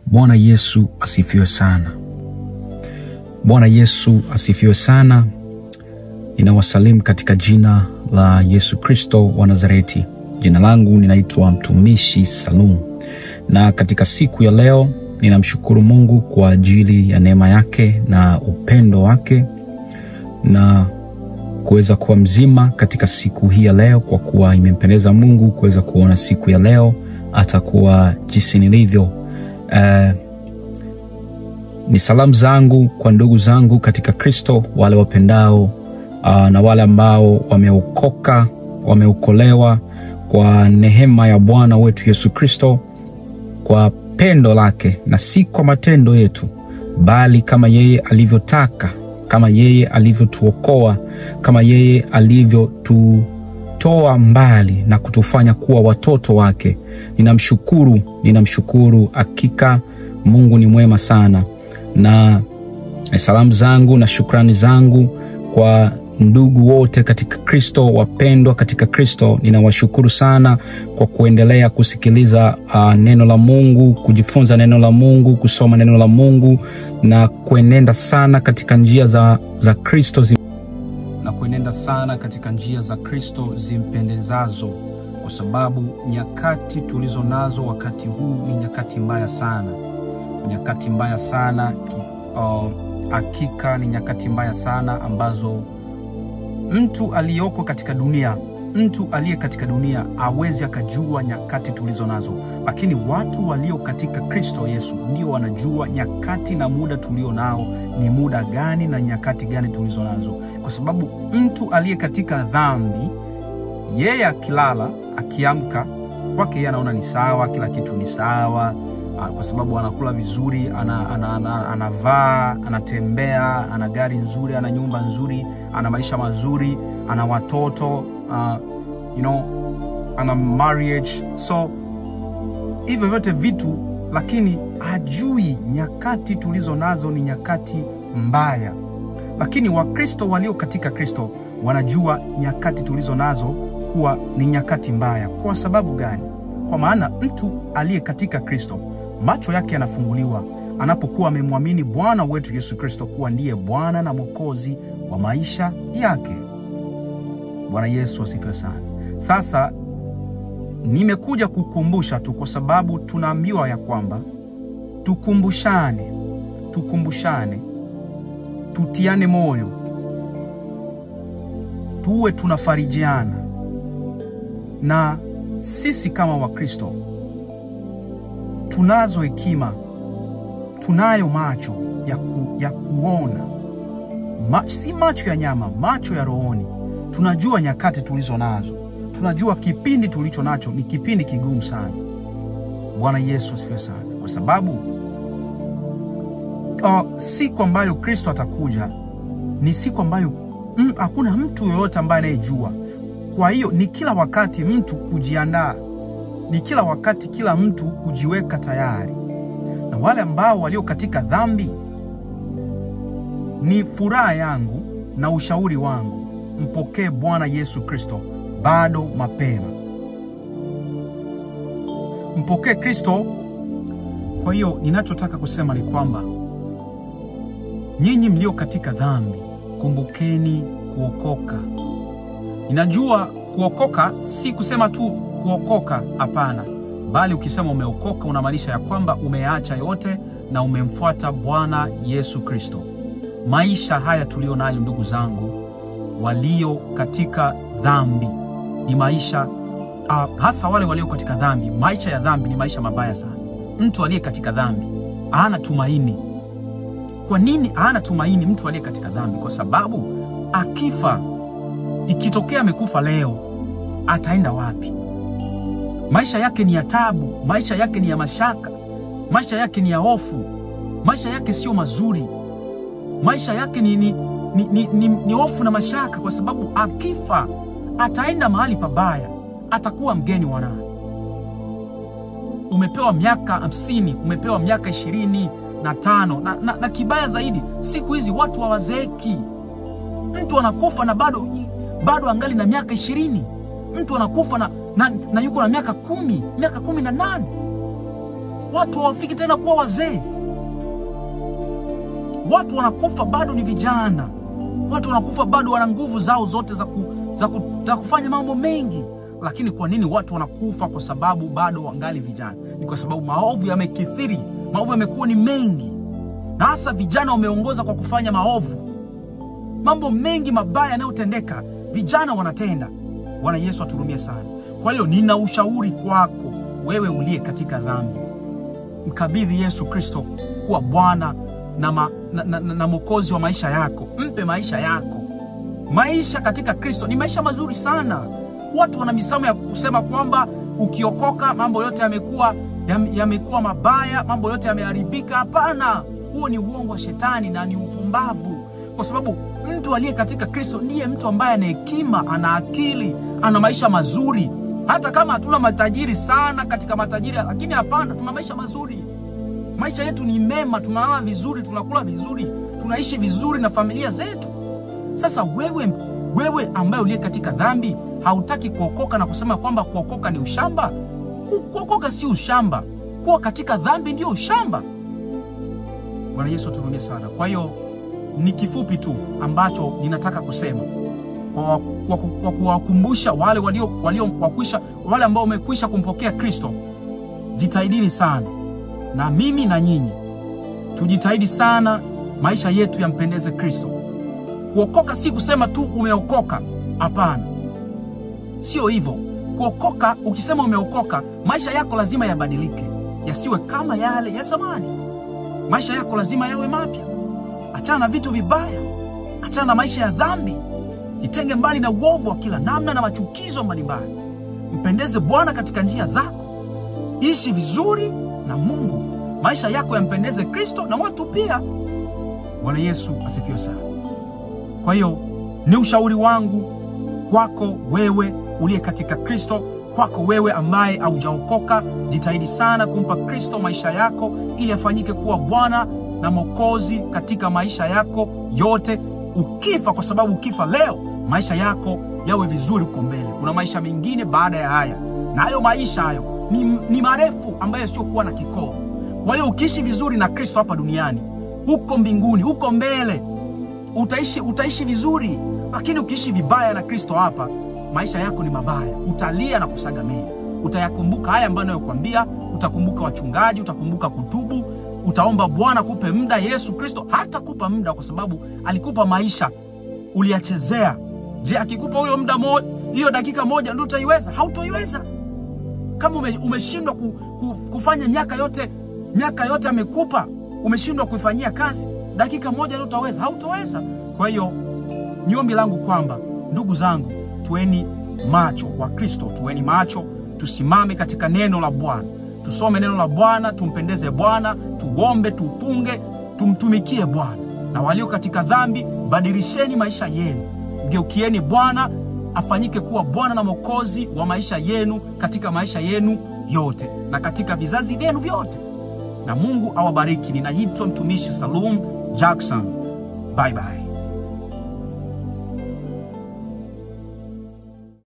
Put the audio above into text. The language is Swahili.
Bwana Yesu asifiwe sana. Bwana Yesu asifiwe sana. Ninawasalimu katika jina la Yesu Kristo wa Nazareti. Jina langu ninaitwa Mtumishi Salum. Na katika siku ya leo ninamshukuru Mungu kwa ajili ya neema yake na upendo wake na kuweza kuwa mzima katika siku hii ya leo, kwa kuwa imempendeza Mungu kuweza kuona siku ya leo atakuwa jinsi nilivyo. Ni salamu zangu kwa ndugu zangu katika Kristo, wale wapendao na wale ambao wameokoka, wameokolewa kwa neema ya Bwana wetu Yesu Kristo, kwa pendo lake na si kwa matendo yetu, bali kama yeye alivyotaka, kama yeye alivyotuokoa, kama yeye alivyotutoa mbali na kutufanya kuwa watoto wake. Ninamshukuru, ninamshukuru. Hakika Mungu ni mwema sana. Na salamu zangu na shukrani zangu kwa ndugu wote katika Kristo, wapendwa katika Kristo. Ninawashukuru sana kwa kuendelea kusikiliza neno la Mungu, kujifunza neno la Mungu, kusoma neno la Mungu na kuenenda sana katika njia za Kristo na kuenenda sana katika njia za Kristo zimpendezazo, kwa sababu nyakati tulizo nazo wakati huu ni nyakati mbaya sana. Nyakati mbaya sana, hakika ni nyakati mbaya sana ambazo mtu aliyoko katika dunia, mtu aliye katika dunia hawezi akajua nyakati tulizo nazo, lakini watu walio katika Kristo Yesu ndio wanajua nyakati na muda tulio nao ni muda gani na nyakati gani tulizo nazo. Kwa sababu mtu aliye katika dhambi, yeye akilala, akiamka, kwake yeye anaona ni sawa, kila kitu ni sawa, kwa sababu anakula vizuri, anavaa, anatembea, ana gari nzuri, ana nyumba nzuri, ana maisha mazuri, ana watoto, ana marriage. So hivyo vyote vitu, lakini hajui nyakati tulizo nazo ni nyakati mbaya. Lakini Wakristo walio katika Kristo wanajua nyakati tulizo nazo kuwa ni nyakati mbaya. Kwa sababu gani? Kwa maana mtu aliye katika Kristo macho yake yanafunguliwa anapokuwa amemwamini Bwana wetu Yesu Kristo kuwa ndiye Bwana na Mwokozi wa maisha yake. Bwana Yesu asifiwe sana. Sasa nimekuja kukumbusha tu, kwa sababu tunaambiwa ya kwamba tukumbushane, tukumbushane, tutiane moyo, tuwe tunafarijiana. Na sisi kama Wakristo tunazo hekima, tunayo macho ya kuona, si macho ya nyama, macho ya rohoni. Tunajua nyakati tulizo nazo, tunajua kipindi tulicho nacho ni kipindi kigumu sana. Bwana Yesu asifiwe sana. Kwa sababu siku ambayo Kristo atakuja ni siku ambayo hakuna mtu yoyote ambaye anayejua. Kwa hiyo ni kila wakati mtu kujiandaa, ni kila wakati kila mtu kujiweka tayari. Na wale ambao walio katika dhambi, ni furaha yangu na ushauri wangu, mpokee Bwana Yesu Kristo bado mapema. Mpokee Kristo. Kwa hiyo ninachotaka kusema ni kwamba nyinyi mlio katika dhambi, kumbukeni kuokoka. Ninajua kuokoka si kusema tu kuokoka, hapana, bali ukisema umeokoka unamaanisha ya kwamba umeacha yote na umemfuata Bwana Yesu Kristo. Maisha haya tulio nayo, ndugu zangu walio katika dhambi, ni maisha hasa wale walio katika dhambi. Maisha ya dhambi ni maisha mabaya sana. Mtu aliye katika dhambi hana tumaini. Kwa nini hana tumaini mtu aliye katika dhambi? Kwa sababu akifa, ikitokea amekufa leo, ataenda wapi? Maisha yake ni ya taabu, maisha yake ni ya mashaka, maisha yake ni ya hofu, maisha yake sio mazuri, maisha yake ni hofu na mashaka, kwa sababu akifa ataenda mahali pabaya, atakuwa mgeni wa nani? Umepewa miaka 50, umepewa miaka 25, na kibaya zaidi, siku hizi watu hawazeeki. Mtu anakufa na bado angali na miaka 20. Mtu anakufa na yuko na miaka 10, miaka 18. Watu hawafiki tena kuwa wazee. Watu wanakufa bado ni vijana. Watu wanakufa bado wana nguvu zao zote za kufanya mambo mengi. Lakini kwa nini watu wanakufa? Kwa sababu bado wangali vijana. Ni kwa sababu maovu yamekithiri, maovu yamekuwa ni mengi. Na hasa vijana wameongoza kwa kufanya maovu. Mambo mengi mabaya yanayotendeka vijana wanatenda. Bwana Yesu atuhurumie sana. Kwa hiyo nina ushauri kwako wewe uliye katika dhambi. Mkabidhi Yesu Kristo kuwa Bwana na Mwokozi wa maisha yako. Mpe maisha yako. Maisha katika Kristo ni maisha mazuri sana. Watu wana misamo ya kusema kwamba ukiokoka mambo yote yamekuwa mabaya, mambo yote yameharibika. Hapana, huo ni uongo wa shetani na ni upumbavu. Kwa sababu mtu aliye katika Kristo ndiye mtu ambaye ana hekima, ana akili, ana maisha mazuri. Hata kama hatuna matajiri sana katika matajiri, lakini hapana, tuna maisha mazuri. Maisha yetu ni mema, tunalala vizuri, tunakula vizuri, tunaishi vizuri na familia zetu. Sasa wewe ambaye uliye katika dhambi, hautaki kuokoka na kusema kwamba kuokoka ni ushamba? Kuokoka si ushamba. Kuwa katika dhambi ndio ushamba. Bwana Yesu atuhurumie sana. Kwa hiyo ni kifupi tu ambacho ninataka kusema kwa kuwakumbusha wale wale ambao wamekwisha kumpokea Kristo. Jitahidini sana, na mimi na nyinyi tujitahidi sana maisha yetu yampendeze Kristo. Kuokoka si kusema tu umeokoka. Hapana, sio hivyo. Kuokoka, ukisema umeokoka, maisha yako lazima yabadilike, yasiwe kama yale ya zamani. Maisha yako lazima yawe mapya. Achana na vitu vibaya, achana na maisha ya dhambi, jitenge mbali na uovu wa kila namna na machukizo mbalimbali. Mpendeze Bwana katika njia zako, ishi vizuri na Mungu, maisha yako yampendeze Kristo na watu pia. Bwana Yesu asifiwe sana. Kwa hiyo ni ushauri wangu kwako wewe uliye katika Kristo, kwako wewe ambaye haujaokoka, jitahidi sana kumpa Kristo maisha yako ili afanyike kuwa Bwana na Mwokozi katika maisha yako yote. Ukifa, kwa sababu ukifa leo, maisha yako yawe vizuri huko mbele. Kuna maisha mengine baada ya haya, na hayo maisha hayo ni marefu ambayo sio kuwa na kikomo. Kwa hiyo ukiishi vizuri na Kristo hapa duniani, huko mbinguni, huko mbele utaishi vizuri. Lakini ukiishi vibaya na Kristo hapa, maisha yako ni mabaya. Utalia na kusaga meno. Utayakumbuka haya ambayo nayokuambia, utakumbuka wachungaji, utakumbuka kutubu, utaomba Bwana kupe muda. Yesu Kristo hatakupa muda kwa sababu alikupa maisha, uliyachezea. Je, akikupa huyo muda hiyo dakika moja ndio utaiweza? Hautoiweza. Kama umeshindwa kufanya miaka yote amekupa, umeshindwa kuifanyia kazi, dakika moja ndio utaweza? Hautoweza. Kwa hiyo ni ombi langu kwamba ndugu zangu, tueni macho wa Kristo, tueni macho, tusimame katika neno la Bwana, tusome neno la Bwana, tumpendeze Bwana, tuombe, tufunge, tumtumikie Bwana. Na walio katika dhambi, badilisheni maisha yenu, mgeukieni Bwana afanyike kuwa Bwana na Mwokozi wa maisha yenu, katika maisha yenu yote na katika vizazi vyenu vyote. Na Mungu awabariki. Ninaitwa mtumishi Salum Jackson. Bye bye.